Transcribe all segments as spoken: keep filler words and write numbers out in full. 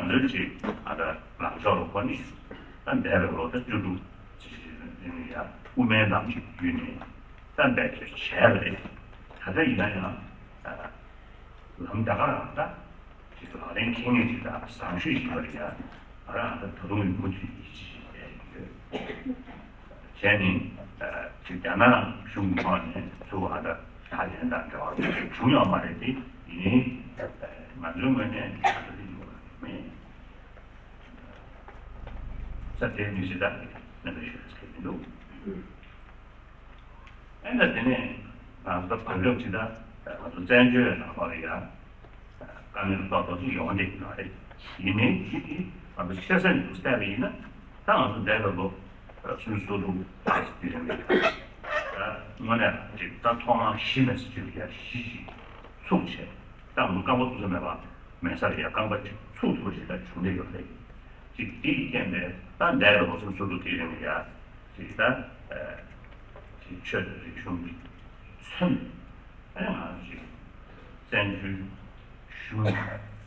ང་ཚོའི་ཅིག་ཨ་ད་ལངས་ཕྱོགས་ལ་གོ་ནས་ད་འདས་པའི་ལོ་ཟླ་བཅུ་དྲུག་ཅིག་ཡིན་ཡ་དབུ་མའི་ལམ་ཅིག་བརྒྱུད་ནས་ད་འབད་རྩོལ་བྱས་པ་རེད། ད་ལྟ་ཡིན་ན་ཡང་ལམ་ད་ག་རང་ད་ཅིག་ལག་ལེན་འཁེལ་མཁན་ཅིག་དང་བཟང་སྤྱོད་ཡིན་པ་རེད་ཡ། ང་རང་ད་ད་དུང་ཡང་མུ་མཐུད་ཡིད་ཆེས་བྱེད་ཀྱི་ཡོད། བྱས་ནས་ཅིག་རྒྱ་ནག་གཞུང་གི་ཐོག་ནས་ཚུར་ཨ་ད་ད་ལན་དང་འབྲེལ་བ་བྱུང་ཡོད་མ་རེད་དེ་ཡིན། ང་ཚོའི་ངོས་ནས་ད་ལྟ་ཡོད་མེད། ས་དེ་མི་སྲིད་ད་ནང་གི་ཞུ་ས་མི་འདུག་ཨེ་ན་དེ་ནས་ང་ཚོ་བར་སྐབས་ཅིག་ད་ང་ཚོ་བཙན་བྱོལ་ནང་ལོགས་ལ་ཡ་དཀའ་ངལ་ཏོག་ཏོག་ཅིག་ཡོང་བསྡད་ཀྱི་ཡོད་རེད། ཡིན་ནའི་ཅིག་གིས་ང་ཚོ་ཆེ་ས་ནས་བལྟས་པ་ཡིན་ན་ད་ང་ཚོ་འདས་པའི་ལོ་སུམ་ཅུ་སོ་དྲུག་ད་ཅིག་དེ་རིང་ལ་ད་དངོས་གནས་ཅིག་ད་ཐོག་མར་གཞི་མེད་ས་ཅིག་ལ་ཡ་གཞི་ཅིག་ཚུགས་བྱས་ད་ང་ཚོ་རྐང་པ་ཚུགས་ས་མེད་པ་མེད་ས་ལ་ཡ་རྐང་པ་ཅིག་ཚུགས་ཐུབ་པ་ཞིག་ད་བྱུང་བསྡད་ཡོད་རེད། ཅིག་དེ་ཡི་རྐྱེན་པས་ད་འདས་པའི་ལོ་སུམ་ཅུ་སོ་དྲུག་དེ་རིང་ལ་ཡ་ཅིག་ད་ཅིག་ཆོས་དང་རིག་གཞུང་གི་མཚོན་ཨ་ནི་ང་ཚོ་ཅིག་བཙན་བྱོལ་གཞུང་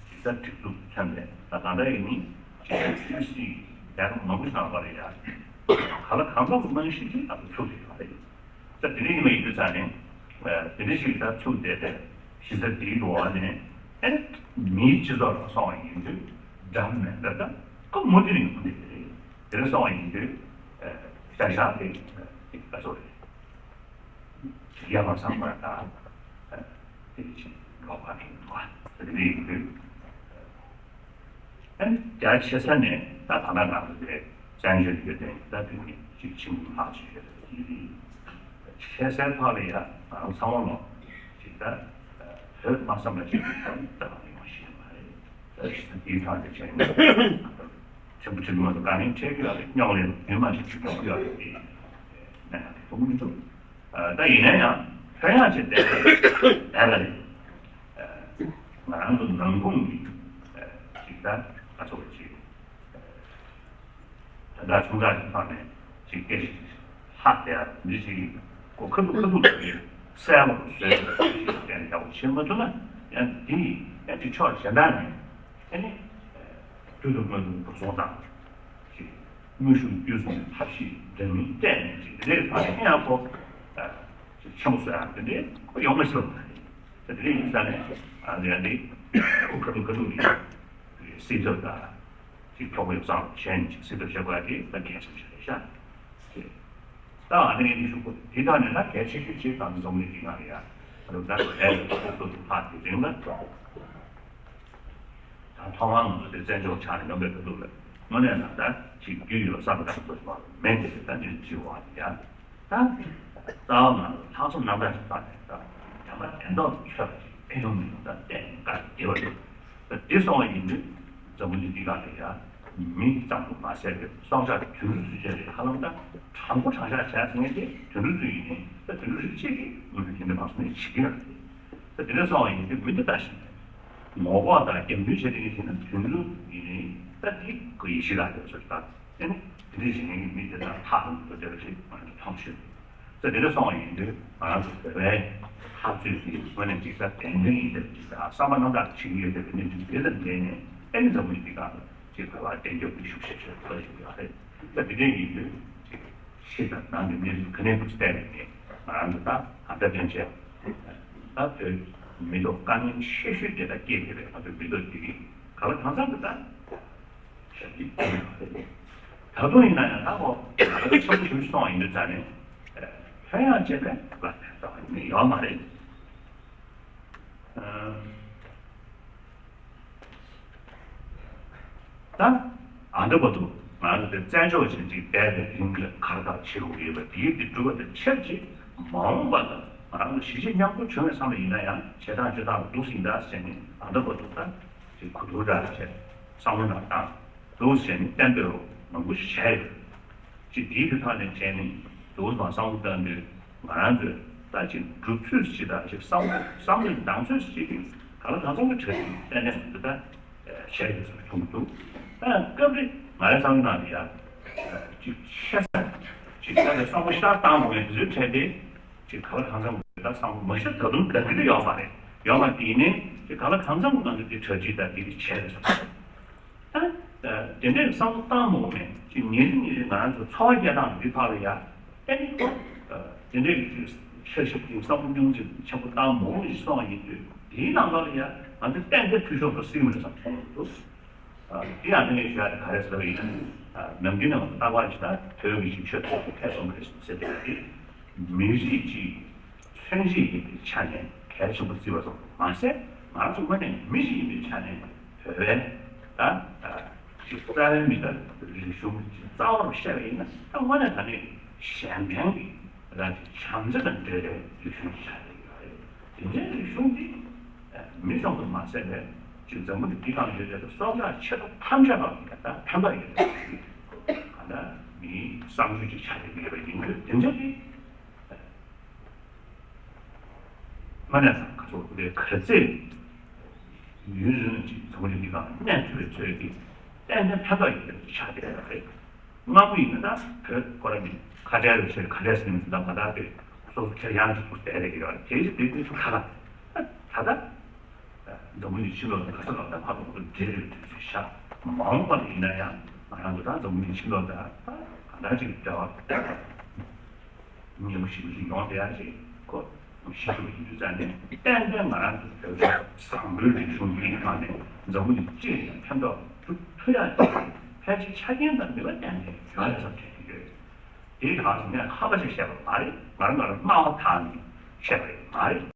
ཅིག་ད་སྒྲིག་འཛུགས་མཚོན་པས་ད་གང་འདྲ་ཡིན་མིན་ཅིག་ཆོས་སྲིད་ལས་ཀ་མང་པོ་ཞིག་ནང་ལོགས་ལ་ཡ་ག་ལ་གང་འཚམ་གྱི་རྨང་གཞི་ཅིག་ད་ཚུགས་བསྡད་ཡོད་རེད། ད་དེ་འདྲ་ཡིན་པ་ཡིན་དུས་ཙང་ནས་དེ་འདྲ་ཞིག་ད་ཚུགས་བསྡད་པའི་གཞི་རྩ་དེའི་འོག་ནས་ཨ་ནི་མིའི་སྤྱི་ཚོགས་ལ་སོང་བ་ཡིན་དུས་འདྲ་མི་འདྲ་ད་ཀ་མུ་མཐུད་ཡོང་གི་རེད། དེ་འདྲ་སོང་བ་ཡིན་དུས་ཤ་ཤ་དེ་ད་ཚོ་རེད། ཡ་མ་བསམ་པ་དང་དེ་བཞིན་ལོག་པ་ཡིན་འདུག་བ་དེ་འདྲ་ཡིན་དུས། ཨ་ནི་རྒྱ་ཆེ་ས་ནས་ད་ད་ལྟ་ང་ཚོ་དེ་བཙན་བྱོལ་ཡོད་དེ་ད་དུས་ནས་ཅིག་ཕྱིན་ལྷག་ཅིག་ཡོད་དེ་ཡིན། ཆེ་སའི་ཐོག་ལ་ཡ་ང་རང་ཚང་མ་ལོ་ཅིག་ད་བོད་མ་བསམ་པ་ཅིག་ད་ད་ཡོང་ཤེས་མ་རེད། ད་ཞིག་ད་དེའི་ཐོག་ནས་བྱས་ནས་ཆེན་པོ་ཆེན་པོ་ང་ཚོ་དགའ་ལན་འཕྲད་ཀྱི་ཡོད་རེད། རྙོག་གླེང་ཉུང་མ་ཞིག་ཅིག་ཡོང་གི་ཡོད་རེད། དེ་ནས་ང་དེ་མཐོང་གི་མི་འདུག་ད་ཡིན་ན་ཡང་ལྷོད་ཡངས་བྱས་བསྡད་པ་རེད། ང་རང་ཚོ་ནང་ཁུངས་ཀྱི་ཅིག་ད་ང་ཚོ་གི་ཅིག་ད་ལྟ་ཆུང་ཙག་ཅིག་ཐོག་ནས་ཅིག་སྐད་ཞིག་ལྷག་བསྡད་ཡ་འདི་ཅིག་གོ་ཁ་ཐུག་ཁ་ཐུག་ལ་ཅིག་གསལ་པོ་བཟོས་ཏེ་ཅིག་གཏན་ཡག་པོ་བྱེད་མ་ཐུབ་ན་ཡང་འདི་ཡང་ཅིག་ཕྱོགས་གཞན་དག་ནས་ཨ་ནི་བསྡུ་ཐུབ་མ་ཐུབ་འགྲོ་སོང་དང་། ཅིག་དངོས་ཤུགས་བརྒྱུད་གསུམ་ཐབས་ཤེས་འདྲ་མིན་སྤྲད་ནས་ཅིག་དེ་འདྲའི་ཐོག་ནས་ཡང་ཁོ་ཅིག་ཆེན་པོ་བཟོ་ཡག་དེ་འདྲའི་ཁོ་ཡོང་མ་ཐུབ་པ་རེད། དེ་འདྲའི་ཡིན་ས་ནས་ཨ་ནི་ཡང་འདི་ཁ་ཐུག་ཁ་ཐུག་ནས་སྲིད་ཐབས་དང་ཅིག་ཁྱོག་པོ་ཡོ་བསྲང་བྱས་ནས་ཅིག་སྲིད་ཐབས་བྱེད་དགོས་ཡ་དེ་ད་གལ་ཆེན་པོ་ཞིག་རེད་ཤག་ཅེས། ད་ཨ་ནི་ངས་འདི་ཞུ་དགོས་དེ་དག་ནི་ད་གལ་ཆེ་ཤོས་ཅིག་དང་འཛོམས་ནས་དེ་ག་རེད་ཡ། ཨ་ནི་ད་ལོ་ལས་ལ་ཁོ་ཚོ་ཕར་དེ་རིང་ལ། ད་ཐོག་མར་ང་ཚོ་དེ་བཙན་བྱོལ་ཆགས་ནས་ཡོང་པའི་ཁ་ཐུག་ལ་དངོས་གནས་ན་ད་ཅིག་རྒྱུས་ཡོད་བསམ་པ་ད་ཚོ་ཞིག་མེད་དེ་ད་འདི་ཅི་བ་ཡ། ད་རྩ་བ་ང་ཚོ་ལྷག་བསམ་རྣམ་དག་ཞིག་བཏང་ནས་ད་བྱམས་པ་བདེན་མཐའ་ཆོས་ལ་ཅིག་ཕན་ཡོང་མི་ཡོང་ད་གཏན་ནས་བཀའ་བདེ་བ་ཡོད། ད་འདི་སོང་བ་ཡིན་དུས་འཛམ་བུ་གླིང་འདི་སྒང་ལ་ཡ་མི་ཙམ་དུ་མ་ཟད་པའི་སྲོག་ཆགས་དུད་འགྲོ་ཚུན་ཆད་ལ་ཧ་ལམ་ད་དྲང་པོ་དྲང་བཞག་བྱས་ཟེར་མཁན་དེ་དུད་འགྲོ་ཚོ་ཡིན་ནའི་ད་དུད་འགྲོ་རིགས་གཅིག་གིས་དངོས་གནས་དེ་འདྲ་མ་སོང་ནས་བྱེད་ཀྱི་ཡོད་རེད། ད་དེ་འདྲ་སོང་བ་ཡིན་དུས་མི་འདི་ལྟ་བཞིན་ངོ་ལྐོག་དང་རྒྱབ་མདུན་བྱས་ཏེ་བྱས་ན་དུད་འགྲོ་ཡིན་ནའི་ད་དེ་གི་ཡེ་ཤེས་ལ་ཡོད་ཚོད་ད་དེ་ནི་དེ་འདྲ་བྱེད་མཁན་གྱི་མི་དེ་དག་ཐག་རིང་དུ་བསྡད་པ་ཞིག་ང་ཚོ་མཐོང་ཤོད། ད་དེ་འདྲ་སོང་བ་ཡིན་དུས་ང་རང་ཚོ་བོད་པའི་འཐབ་རྩོད་དེ་དངོས་གནས་ཅིག་ད་བདེན་དོན་ཡིན་པའི་ཅིག་ད་བསམ་པ་རྣམ་དག་བྱེད་ཀྱི་ཡོད་པའི་གནས་ཚུལ་དེ་ལ་བརྟེན་ནས་ཨེ་ནི་འཛམ་བུ་གླིང་འདི་སྒང་ལ་ཅིག་བོད་པ་བདེན་སྐྱོབ་ཀྱི་ཤུགས་ཆེ་ཤོས་ལ་ཡོང་གི་ཡོད་རེད། ད་དེ་འདྲ་ཡིན་དུས་ཅིག་ཕྱི་དང་ནང་གི་གནས་ཚུལ་ག་ནས་འདུག་བལྟས་ནས་ང་རང་ཚོ་ད་ག་འདྲ་ཕན་ཆད་ད་བོད་མི་ཐོག་དཀའ་ངལ་ཆེ་ཤོས་དེ་ད་སྐྱེས་ཏེ་རེད། ང་ཚོའི་མི་ཐོག་འདི་གི་ག་ལ་གང་འཚམ་གྱི་ད། ཞབས་ཀྱིས་ཕུལ་ཡོད་རེད། ད་དུང་ཡིན་ན་ཡང་ད་ཁོ་ང་ཚོ་ཆེན་པོ་ཞིག་སོང་ཡིན་དུས་ཙང་ནས་ལྷོད་ཡངས་བྱས་པའི་བཀའ་ལན་རྩ་བ་ནས་ཡོད་མ་རེད། ད་ཨ་འདྲ་བ་དུ་ང་ཚོ་དེ་བཙན་བྱོལ་ཅན་ཅིག་བསྡད་པའི་རིང་ལ་གར་ཐག་ཆོད་དགོས་ཡོད་པ་དེའི་དེ་སྒྲུབ་པ་དང་ཆབས་ཅིག་མ་འོངས་པ་ལ་ང་རང་ཚོ་གཞིས་བྱེས་མཉམ་འགྲོ་བྱུང་བའི་བསམ་པ་ཡིན་ན་ཡང་བྱེད་སྟངས་སྤྱོད་སྟངས་ལ་འདུག་ཟིན་ད་ཟེར་ནས་ཨ་འདྲ་བ་དུ་ད་ཅིག་གོ་བསྡུར་འདྲ་བྱས་བསམ་བློ་ནང་བཏང་། འདུག་བྱས་ནས་གཏན་འབེབས་མང་པོ་ཞིག་བྱས་ཡོད། ཅིག་དེའི་ཐོག་ནས་བྱས་ནས་འདུག་མ་བསམ་བློ་བཏང་དུས་ང་རང་ཚོས་ད་ཅིག་སྒྲུབ་ཚུལ་ཅིག་དང་ཅིག་བསམ་བློ་བསམ་བློ་གདེང་ཚོད་ཅིག་གི་ག་ལ་གང་འཚམ་གྱི་གྲ་སྒྲིག་ཏན་ཏན་མི་འདུག་ད་བྱས་ཡོད་ཟེར་མཐོང་གི་འདུག་ད་སྐབས་རེ་ང་རའི་བསམ་བློ་ནང་ལ་ཡ་ཅིག་ཆེ་ས་ཅིག་ད་ལྟ་བསམ་བློ་ཤར་བཏང་དགོས་ཡ་དེ་ཚོའི་གྲས་དེ་ཅིག་ག་ལ་གང་འཚམ་གྱི་ད་བསམ་བློ་མ་ཤར་ད་དུང་གདང་གི་ཡོད་མ་རེད། ཡོད་མ་དེ་ཡིན་ནའི་ཅིག་ག་ལ་གང་འཚམ་གྱི་ང་ཚོ་དེ་གྲ་སྒྲིག་ད་དེ་རིགས་བྱས་རེད་བསམ། དེ་འདྲའི་བསམ་བློ་བཏང་མ་འོངས་ནས་ཅིག་ཉིན་རེ་ཉིན་རེ་ང་རང་ཚོ་འཚོ་བ་སྐྱེལ་སྟངས་འདི་ཐོག་ལ་ཡ་ཨེ་ནི་ཁོ་དེ་འདྲའི་ཅིག་ཤ་ཞིབ་ཀྱི་བསམ་བློ་ཉུང་ཅིག་ཆེན་པོ་བཏང་མ་འོངས་ནས་སོང་བ་ཡིན་དུས་དེའི་ནང་ལོགས་ལ་ཡ་ང་ཚོ་གཏན་གཏན་འཐུས་ཤོར་འགྲོ་སྲིད་མི་རེད་བསམ་སོང་འདུག་དེ་ཡང་ནས་ཞུ་ཡ་དེ་ག་རེ་ཟེར་བ་ཡིན་ན། ནམ་རྒྱུན་ནས་ང་ཚོ་རྟག་པར་ཞིག་ད་བོད་ཀྱི་ཞིག་ཆོས་ཐོག་ཏུ་ཕེབས་སོང་བ་རེད་ཟེར་དེ་ཡང་དེ་མི་རིགས་ཀྱི་མཚོན་བྱེད་ཡིན་པའི་ཆ་ནས་གལ་ཆེན་པོ་བརྩི་བ་སོགས་མ་ཟད། ང་ཚོ་དངོས་གནས་མི་ཞིག་ཡིན་པའི་ཆ་ནས་བོད་པའི་ད་ཅིག་རྩ་བའི་མི་ད་རིག་གཞུང་ཅིག་རྩ་བ་རུ་བཤད་པ་ཡིན་ན། ད་དངོས་གནས་ད་ནི་གཞན་ཕན་གྱི་ད་ཅིག་བྱམས་བརྩེ་དང་འབྲེལ་བའི་རིག་གཞུང་ཞིག་ཆགས་ཀྱི་ཡོད་རེད། དེ་འདྲའི་རིག་གཞུང་འདི་མི་ཙམ་དུ་མ་ཟད་པའི་ཅིག་འཛམ་བུ་གླིང་འདི་སྒང་ཡོད་པའི་སྲོག་ཆགས་ཆེ་ཕྲ་ཐམས་ཅད་ལ་ད་ཕན་པ་ཡོད་པའི་གང་ལྟར་མིའི་བསམ་ཚུལ་ཅིག་ཆགས་ཀྱི་ཡོད་པ་ཡིན་དུས། དེ་འདྲ་དེ་དངོས་གནས་ཀྱང་ཁ་ཕྱོགས་དེ་ག་ཚད་ཡུན་རིང་ཅིག་འཛམ་བུ་གླིང་འདི་སྒང་གནས་ཐུབ་པའི་ཚོད་ཀྱིས་ཏན་ཏན་ཕན་ཐོགས་ཡོད་པ་ཆགས་བསྡད་ཡོད་རེད། སྔ་མོ་ཡིན་ན་ད་བོད་ཁོ་རང་གི་ཁ་བྲལ་རེད་ཟེར། ཁ་བྲལ་ཟེར་ནས་མི་འདུག་ད་ང་ད་བོད་སོ་སོ་ཁེར་རྐྱང་ཅིག་ཏུ་བསྡད་བསྡད་ཀྱི་ཡོད་རེད། དེ་བཞིན་དེ་དུས་སུ་ཁ་ཁ་ད་ད་ལྟ་འཛམ་བུ་གླིང་ཕྱི་ལོགས་ལ་ག་ས་ག་ལ་ད་ཁ་ཐོག་ཏུ་འབྲེལ་ཡོད་དུས་སུ་བཞག་མ་འོངས་པ་ལ་ཡིན་ན་ཡང་ང་རང་ཚོ་ད་འཛམ་བུ་གླིང་ཕྱི་ལོགས་ད་ག་འདྲ་ཅིག་འབྲེལ་བ་ཉེ་པོ་ཞིག་ལ་ཡོང་བསྡད་ཡ་ཞིག་ཁོ་ཤེས་ཀྱི་ཡོད་དུས་ཙང་ནས། ཏན་ཏན་ང་རང་ཚོ་བོད་པའི་བཟང་པོའི་རིག་གཞུང་འདིའི་ནང་ནས་འཛམ་བུ་གླིང་སྤྱི་ཡོངས་ལ་ཕན་ཐོགས་ཐུབ་ཐུབ་ཡ་ཅིག་ཕལ་ཆེར་ཆ་རྐྱེན་དང་ནུས་པ་ཏན་ཏན་ཡོད་རེད་བསམ་དྲན་གྱི་ཡོད། དེའི་སྒང་ལ་ངས་ཧམ་པ་ཞིག་བཤད་པ་མ་རེད། ང་རང་ང་རང་སྨྲ་བ་དག་ནས་བཤད་པ་རེད་མ་རེད།